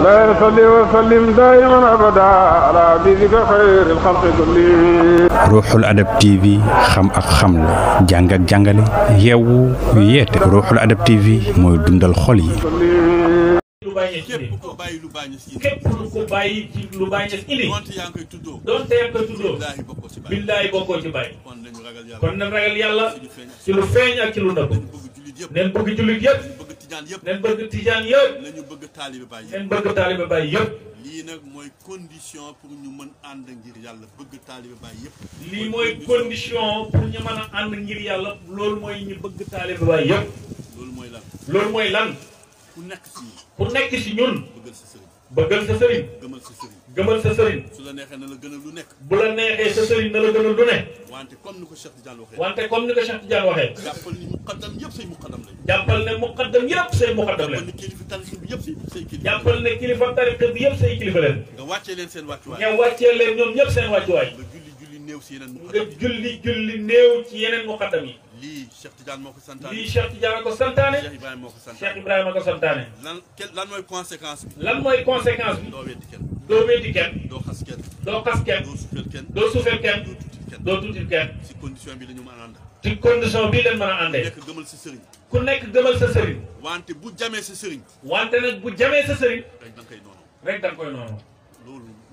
لا يصلي وسلم دائما ابدا على حبيبك خير الخلق كلهم. Ruuxul Adab TV xam ak xamle jàng ak jàngale yeewu yeete Ruuxul Adab TV mooy dundal xol yi. képp ku bàyyi lu bàyyi ci lu bàyyi indi donte yaa ngi koy tuddoo billaahi bokkoo ci bàyyi kon nañ ragal yàlla ci lu feeñ ak ci lu nëbb neen bëgg jullit yëpp neen bëgg tijaan yëpp nañu bëgg taalibe bàyyi neen bëgg taalibe bàyyi yëpp lii nag mooy condition pour ñu mën ànd ngir yàlla bëgg taalibe bàyyi yëpp lii mooy condition pour ñu mën a ànd ngir yàlla loolu mooy ñu bëgg taalibe bàyyi yëpp loolu mooy lan ku nekk si ñun bëggal sa sëriñ gëmal sa sëriñ su la neexee na la gënal lu nekk bu la neexee sa sëriñ na la gënal lu ne wante comme ni ko Cheikh Tidiane waxee jàppal ni muqaddam yëpp say muqaddam lañ jàppal ne muqaddam yëpp say muqaddam lañ kilifa tarixa bi yëpp say kilifa jàppal ne kilifa tarixa bi yëpp say kilifa leen nga wàccee leen seen wàccuwaay nga wàccee leen ñoom ñëpp seen wàccuwaay nga julli néew ci yeneen muqaddam yi lii Cheikh Tidiane moo ko santaane lii Cheikh Tidiane ko santaane Cheikh Ibrahima moo ko santaane Cheikh Ibrahima ko santaane lan mooy conséquence bi lan mooy conséquence bi doo weddi kenn doo weddi kenn doo xas kenn doo xas kenn doo sufeel kenn doo sufeel kenn doo tuutil kenn ci condition bi la ñu mën a ànd ci condition bii leen mën a àndee nekk gëmal sa sëriñ ku nekk gëmal sa sëriñ wante bu jamee sa sëriñ wante nag bu jamee sa sëriñ rek da nga koy noonu rek da nga koy noonu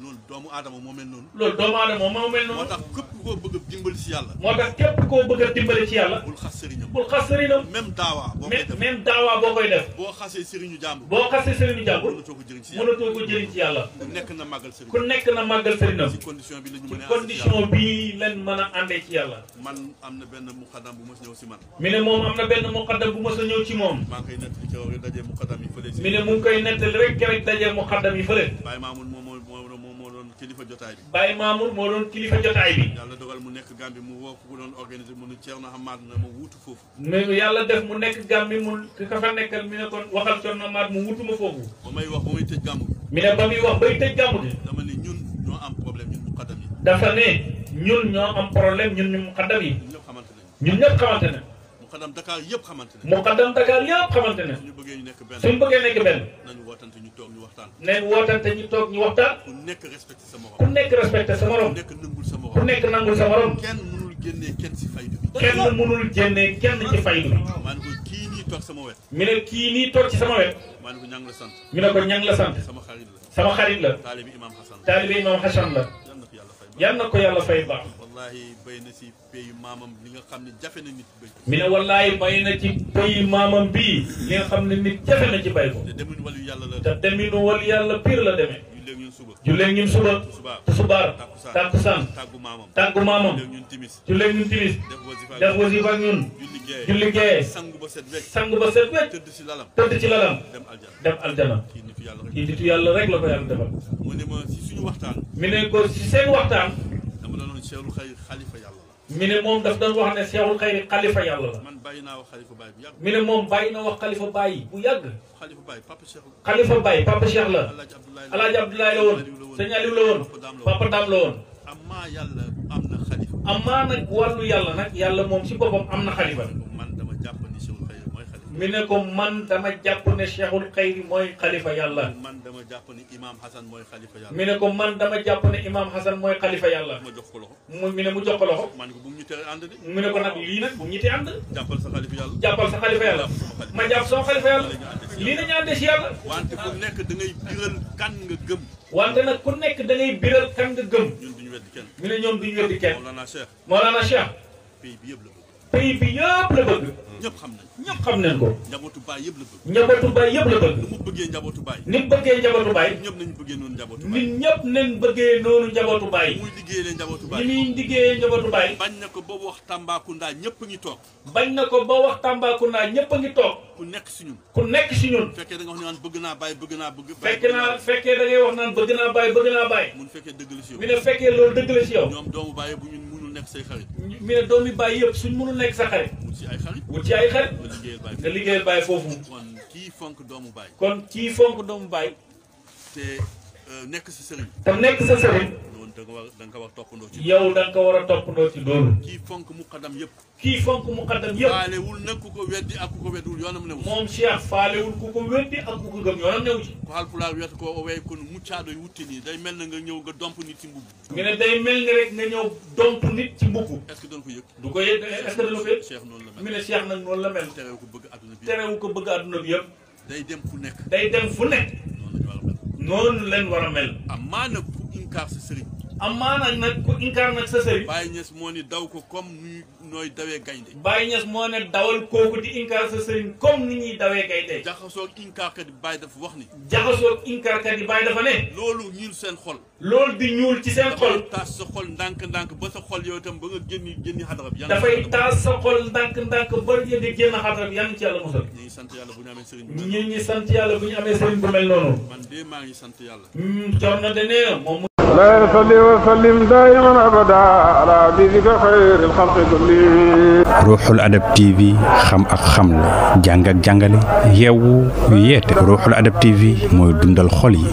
loolu doomu aadama moo mel noonu loolu doomu aadama moo mel noonu moo tax képp koo bëgg a dimbali si yàlla moo tax képp koo bëgg a dimbali ci yàlla bul xas sëriñam bul xas sëriñam même daawa boo koy def même daawa boo koy def boo xasee sëriñu jàmbur boo xasee sëriñu jàmbur mënatoo ko jëriñ si yàlla mënatoo ko jëriñ ci yàlla ku nekk na màggal sëriñ ku nekk na màggal sëriñam ci condition bi la ñu mën a condition bii leen mën a àndee ci yàlla man am na benn muqaddam bu mos ñëw si man mi ne moom am na benn muqaddam bu mos a ñëw ci moom maa ngi koy nettali ci rek dajee muqaddam yi fële si mi ne mu ngi koy nettali rek dajee muqaddam yi fële Baye Mamour moo doon kilifa jotaay bi Baye Mamour moo doon kilifa jotaay bi yàlla dogal mu nekk Gambie mu woo ku doon organiser mu ne Thierno Hamad na ma wuutu foofu mais yàlla def mu nekk Gambie mu ka fa nekkal mi ne kon waxal Thierno Hamad mu wutuma foofu ba may tëj gàmmu mi ne ba muy wax bay tëj gàmmu gi dama ne ñun ñoo am problème ñun muqaddam yi dafa ne ñun ñoo am problème ñun ñu muqaddam yi ñëpp xamante nañ ñun ñëpp xamante ne muqaddam Dakar yëpp xamante ne muqaddam Dakar yëpp xamante ne suñu bëggee ñu nekk benn nañu wootante ñu toog ñu waxtaan neen wootante ñu toog ñu waxtaan ku nekk respecté sa morom ku nekk respecté sa morom ku nekk nangul sa morom ku nekk nangul sa morom kenn mënul génnee kenn si faydu bi kenn mënul génnee kenn ci faydu bi maa ne ko kii nii toog sama wet mi ne kii nii toog ci sama wet maa ne ko ñang la sant mi ne ko ñang la sant sama xarit la taalibi imam Hassan la yal na ko yàlla fay baax wallahi bay na si pays maamam li nga xam ne jafe na nit bay mi ne wallahi bay na ci pays maamam bii li nga xam ne nit jafe na ci bay ko te demin walu yàlla la te deminu wal yàlla pire la demee julleeg ñun suba tusubaar takkusaan tàggu maamam julleeg ñun timis def wasifa ak ñun julli gee sangu ba set wecc tëdd ci lalam dem aljana kii nitu yàlla rek la ko yàlla defal mu ne ma si suñu waxtaan mi ne ko si seen waxtaan dama la noon Cheikhul Khayr xalifa yàlla la mi ne moom daf doon wax ne Cheikhul Khayr xalifa yàlla la man bàyyi naa wax xalifa Baye bu yàgg mi ne moom bàyyi na wax xalifa Baye bu yàgg xalifa Baye papa Cheikh la Alaaji Abdoulaye la woon sëñ Aliou la woon papa Dam la woon amaa yàlla am na xalifa amaa nag wàllu yàlla nag yàlla moom si boppam am na xalifa man dama jàpp ni Cheikhul Khayr mooy xalifa mi ne ko man dama jàpp ne Cheikhul Khayr mooy xalifa yàlla man dama jàpp ni Imam Hassan mooy xalifa yàlla mi ne ko man dama jàpp ne Imam Hassan mooy xalifa yàlla ma jox ko loxo mi ne mu jox ko loxo man ko bu mu ñu tere ànd de mi ne ko nag lii nag bu mu ñu tere ànd jàppal sa xalifa yàlla ma jàpp sama xalifa yàlla lii nañu àndee si yàlla wante ku nekk da ngay biral kan nga gëm wante nag ku nekk da ngay biral kan nga gëm ñun duñu weddi kenn mi ne ñoom duñu weddi kenn Mawlana Cheikh pays bi yëpp la bëgg pays bi yëpp la bëgg ñëpp xam nañ ko njabootu baay yëpp la bëgg njabootu baay yëpp la bëgg ni mu bëggee njabootu baay ni mu bëggee njabootu baay ñëpp nañ bëggee noonu njabootu baay nit ñëpp nañ bëggee noonu njabootu baay muy liggéeyee njabootu baay ni muy liggéeyee njabootu baay bañ na ko ba wax Tambacounda ñëpp a ngi toog bañ na ko ba wax Tambacounda ñëpp a ngi toog ku nekk si ñun fekkee da nga wax naan bëgg naa baay fekkee da ngay wax naan bëgg naa baay mun fekkee dëgg la si yow mi ne fekkee loolu dëgg la si yow ñoom doomu baay bu ñun mënul nekk say xarit mi ne doomi baay yëpp suñ mënul nekk sa xarit wut ci ay xarit nga liggéeyal baay foofu kon kii fonk doomu baay te nekk sa sëriñ te nekk sa sëriñ noonu da nga war toppandoo ci. yow da nga ko war a toppandoo ci loolu. kii fonk muqaddam yëpp. kii fonk muqaddam yëpp. faalewul nag ku ko weddi ak ku ko weddiwul yoonam new. moom Cheikh faalewul ku ko weddi ak ku ko gëm yoonam new ci. ko Haalpulaar wiyata ko o way kono muccaaɗo e wutte ni day mel na nga ñëw nga domp nit ci mbubb. nga ne day mel ni rek nga ñëw domp nit ci mbubb. est-ce que doon ko yëg. du ko yëg est-ce que dana ko yëg. Cheikh noonu la mel. mu ne Cheikh nag noonu la mel. terew ko bëgg adduna bi. terewu ko bëgg adduna bi yëpp. day dem fu nekk. day dem fu nekk. noonu leen war a mel. amaa nag ku inkaar sa sëriñ. amaana nag ku inkaar nag sa sëriñ. Baye Niass moo ni daw ko comme ni nooy dawee gaynde. Baye Niass moo ne dawal kooku di inkaar sa sëriñ comme ni ñuy dawee gaynde. jaxasoog inkaarkat yi Baye dafa wax ni. jaxasoog inkaarkat yi Baye dafa ne. loolu ñuul seen xol. loolu di ñuul ci seen xol. dafay taas sa xol ndànk-ndànk ba sa xol yow itam ba nga génni xadara bi. dafay taas sa xol ndànk-ndànk ba ngeen di génn xadara bi yan ci yàlla musal. ñu ngi sant yàlla bu ñu amee sëriñ. ñu ngi sant yàlla bu ñu amee sëriñ bu mel noonu. man de maa ngi sant yàlla. Thierno de nee na moom. لا يصلي وسلم دائما ابدا على حبيبك خير الخلق كلهم. ruuxul adab TV xam ak xamle jàng ak jàngale yeewu yeete ruuxul adab TV mooy dundal xol yi.